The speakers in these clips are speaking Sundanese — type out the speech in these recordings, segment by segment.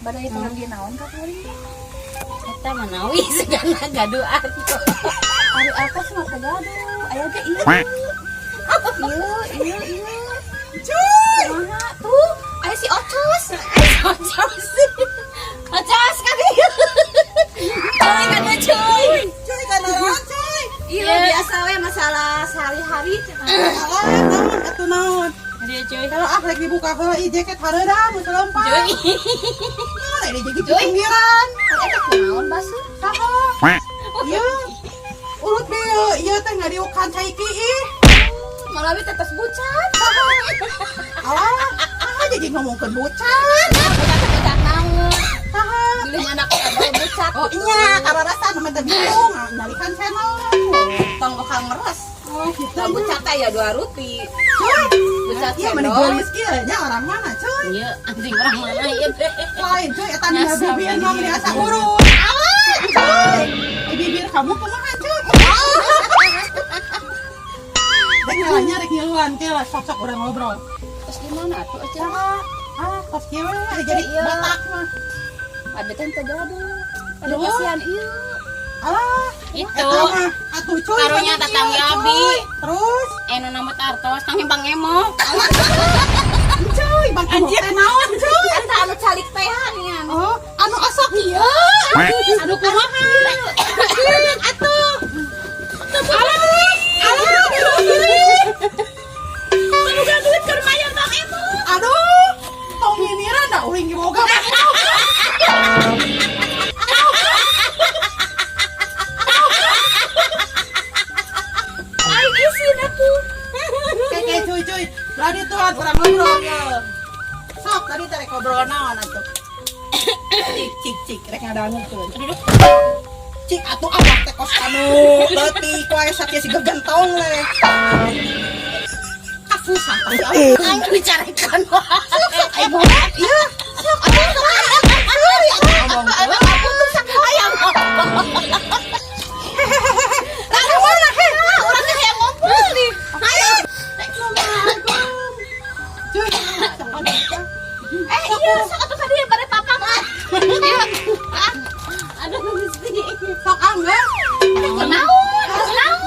Bade panggil naon ka kuring? Eta manawi segala gaduh atuh. Ari apa sih mah gaduh? Aya ge ieu. Ieu, ieu, ieu. Cuy. Kumaha tuh? Aya si Ocos. Ocos. Ocos ka dieu. Cuy ka dieu, cuy. Cuy, kana cuy. Iya, biasa we masalah sehari-hari cenah. Alah, naon atuh naon. Dieu, cuy. Kalau ah lagi dibuka heula ieu jaket hareudang geus lempar. Cuy. Naon ini jadi pinggiran. Eta kunaon baseuh? Saha? Ieu. Urut bieu ieu teh ngadiukan cai ih. Malawi teh tos bucat. Alah, ah jadi ngomongkeun bucat. Bucat teh bucat naon? Saha? Bilih anak abah bucat. Oh iya, karena rasa nu teh bingung, nyalikan channel. Tong bakal meres. Oh, gitu. Nah, bucat teh ya dua ruti. Cuy. Bucat Iya, meni cendol. geulis kieu nya orang mana, cuy? Ieu anjing orang mana ieu teh? Lain cuy, eta nih Nyasab bibir ini. mah meni asa urut. Alah, cuy. Eh, bibir kamu kumaha, cuy? Rek ngalanya rek ngiluan kieu lah sok-sok urang ngobrol. Terus gimana tuh aja? Saha? Ah, tos kieu we jadi Iya. botak mah. Ada teh teu gaduh. Ada Terus? kasihan ieu. Alah, Itu. eta mah atuh cuy. Karunya bener tatangga ieu, abi. cuy. Terus, Eh nu nambut artos tang bang emo. Cuy, bang Emo teh naon, cuy? Eta anu calik tehan nya. Oh, anu osok ieu. Anu kumaha? Cik, atuh. Alah, alah, Boga duit keur mayar Bang Emo. Aduh, tong nyinyiran da uing ge boga Bang Emo. Aing isin atuh. Kayak cuy cuy, tadi tuan urang ngobrol ya. Sok tadi teh rek ngobrol naon atuh. Cik cik cik rek ngadangukeun. Cik atuh awak teh kos anu leutik wae sakieu siga gentong le. Kasusah pasti awak. Aing dicarekan wae. Sok aing ngomong ieu. Sok atuh sok. Cuy, atuh ngomong. Putus hayang. Lah mana heh? Urang teh hayang ngobrol nih. Ayo. Cuy, Eh iya, sok atuh tadi bade papang. Iya. Ah, Aduh Gusti. sok angger. kunaon? Kunaon?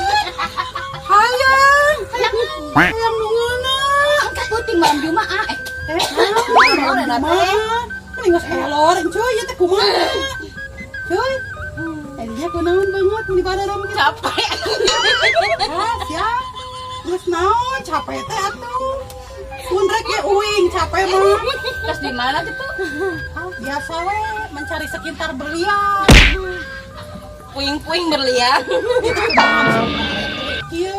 Hayang. Hayang Hayang nu ngeunah. Angkat puting malam Jumaah. Eh, Eh, naon eta teh? Mending geus elor, cuy, ieu teh kumaha? Cuy. Tadinya kunaon banget di badan kitu. Capek. Ah, siap. Geus naon capek teh atuh. Mun rek ge uing capek mah. Terus di mana gitu? Ah, biasa we mencari sekitar berlian. Puing-puing berlian. Itu kumaha kieu.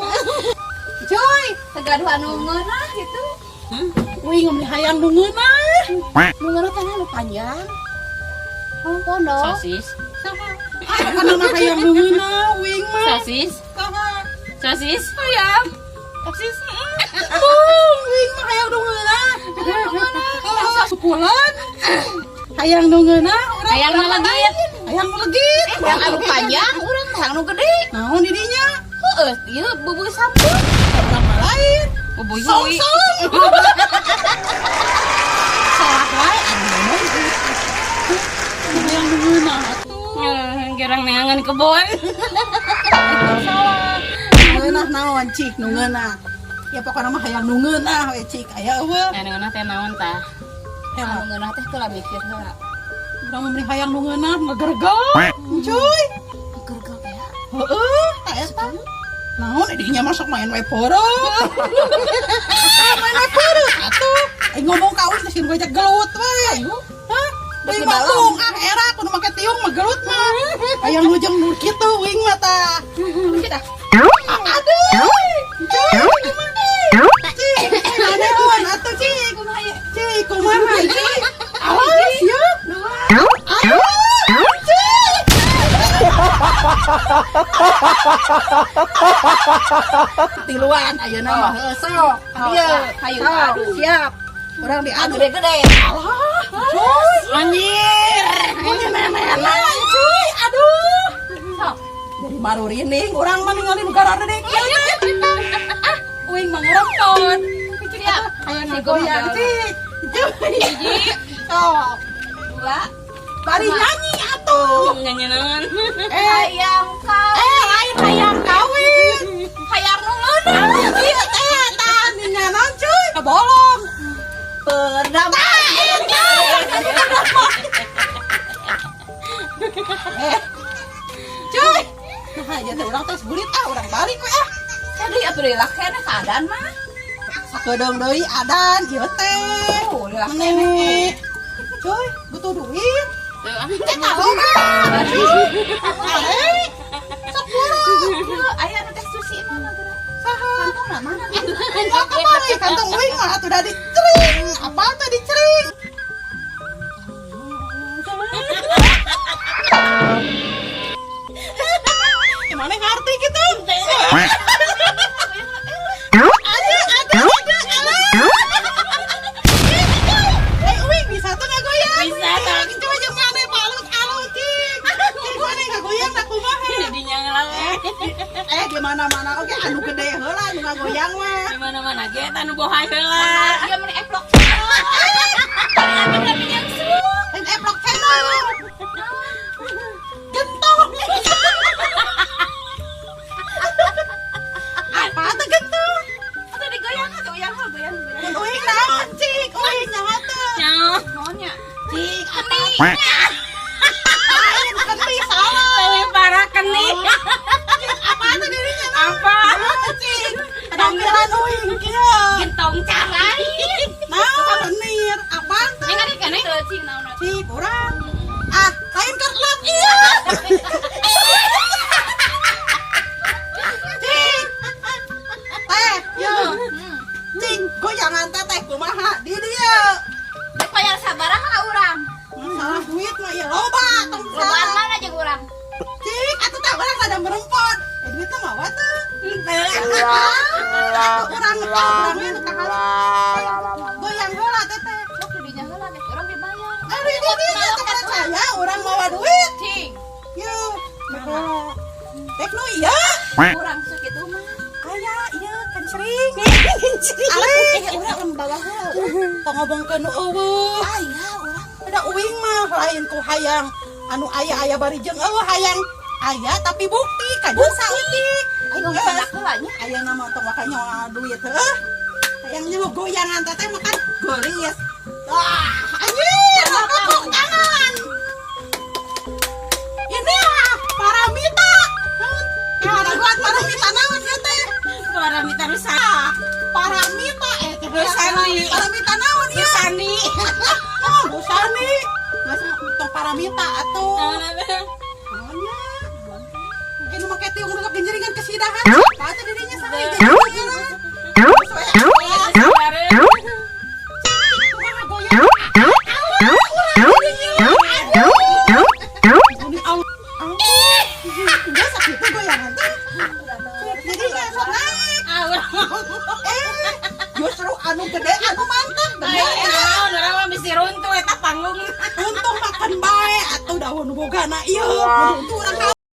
Cuy, Tegaduh anu ngeunah gitu. uing meni hayang nu ngeunah. Nu ngeunah teh anu panjang. Oh, pondok. Sosis. Saha? Ah, kana hayang nu ngeunah uing mah. Sosis. Saha? Sosis. Ayam. Sosis. Oh, uing mah hayang nu ngeunah. Oh, sukulan. Hayang nu ngeunah urang. Hayang nu legit. Hayang nu legit. Yang anu panjang, urang teh anu gede. Naon di dinya? Heeh, ieu bubur sampeu. Urang mah lain. Bubui. Song-song. Salah wae anu ngomong. Hayang nu ngeunah atuh. Gerang neangan kebon. Salah. Ngeunah naon cik nu ngeunah. Ya pokokna mah hayang nu ngeunah we cik aya eueuh. Anu ngeunah teh naon tah? Anu ngeunah teh heula mikir heula. Urang mah meni hayang nu ngeunah ngagergel. Cuy. Gergel teh. Heeh, tah eta. Naon dinya masuk main we peureut. Ah, main we peureut atuh. Aing ngomong ka uing geus gojek gelut we. Hah? Uing mah tung ah era kudu make tiung mah gelut mah. Hayang nu jeung nu kitu uing mah tah. Kita Aduh. Cuy, kumaha? Cik, naon atuh cik? Cik, kumaha cik? Alah, siap. Aduh, cik. Tiluan ayeuna mah heuh sok. Ieu, hayu, sok, adu. Siap. Urang diadu. Gede-gede. Alah, cuy. Anjir. Ini nenek cuy. Aduh. Sok. Jadi marurining urang mah ningali nu garade kieu teh. Ah, uing mah ngerempon. Siap. Hayang Si ngagoyang kumaha? cik. Cuy. Hiji, Sok. dua, Dua. Bari nyanyi atuh. Nyanyi naon? Eh, Hayang kau. eh, lain hayang kawin. Hayang nu ngeunah. Iya teh tah nya naon, cuy? Kabolong. Perdamaian. Eh. Cuy. Nah, ya teh urang teh burit ah, urang balik we ah. Jadi atuh lila keneh keadaan mah. Sakedeung deui adan ieu teh. Oh, lila Mene. Cuy, butuh duit. Tuh, ah. Eh, tahu mah. Eh, 10. Aya nu teh susi mana geura? Saha? Kantongna mana? Oh, kemari kantong uing mah atuh da dicering. Apa tuh dicering? Gimana ngerti gitu? Ada, ada, ada, alah. Eh, uing bisa tuh ngagoyang? Bisa, tuh. Coba jeung mana palut alus cing. Jeung mana ngagoyang na kumaha? Jadinya ngelawe. Eh, gimana mana oke anu gede heula anu ngagoyang mah. Di mana-mana ge eta nu bohai heula. Iya meni eplok. Anu lami nyangsuk. Lain eplok channel. Gentong. Apa tuh gentong? Atuh digoyang atuh goyang goyang goyang. Mun uing naon cik? Uing nyawa teu. Nyaho. Naonnya? Cik, apa? Lain keni salah. Leuwih parah keni. Cik, apa tuh dirinya? Apa? Cik, penampilan uing kieu. Gentong carai. Naon menir? Apaan tuh? Neng ada keneh? Teu cing naon. Cik, urang. Ah, lain kerlap iya. Cik. Teh, yo. Cing, goyangan teteh kumaha di dieu. Dek bayar sabaraha ka urang? Masalah duit mah ya loba tong Lobaan salah. mana jeung urang? Cik, atuh tah urang ada merempot. Eh duitnya mawa tuh. Atuh urang ah urang we nu kahalu. Goyang heula teteh. Sok di dinya heula geus urang dibayar. Ari di dieu teh percaya urang mawa duit. Cing. Yo, Dek nu ieu. Urang sakitu mah. Aya ieu kencring. Ale, Eh urang urang bawa heula. tong ngomongkeun nu eueuh. Aya urang. Ada uing mah lain ku hayang anu aya-aya bari jeung eueuh hayang aya tapi bukti kajeun saeutik. Ayo ngomong heula nya. Aya nama tong waka nyawa duit heuh. Hayang nyawa goyangan teteh makan geulis. Wah, anjir, tepuk tangan. Ini ah, Paramita. Naon? Paramita naon ieu teh? Paramita rusak. Ah, Paramita eh teh Rusani. Paramita naon ieu? Rusani. Oh, Rusani. Geus tong Paramita atuh. Naon atuh? Naonnya? Eh, nu make tiung nu genjeringan kesidahan. Apa teh dirinya saha genjeringan? Kumaha goyang? Ini Allah. Geus sakitu goyangan teh. Jadi sok naik. Ah, urang Eh, justru anu gede anu mantap bener. Eh, naon urang mah bisi runtuh eta panggung. Untung makan bae atuh daun bogana ieu. Untung urang.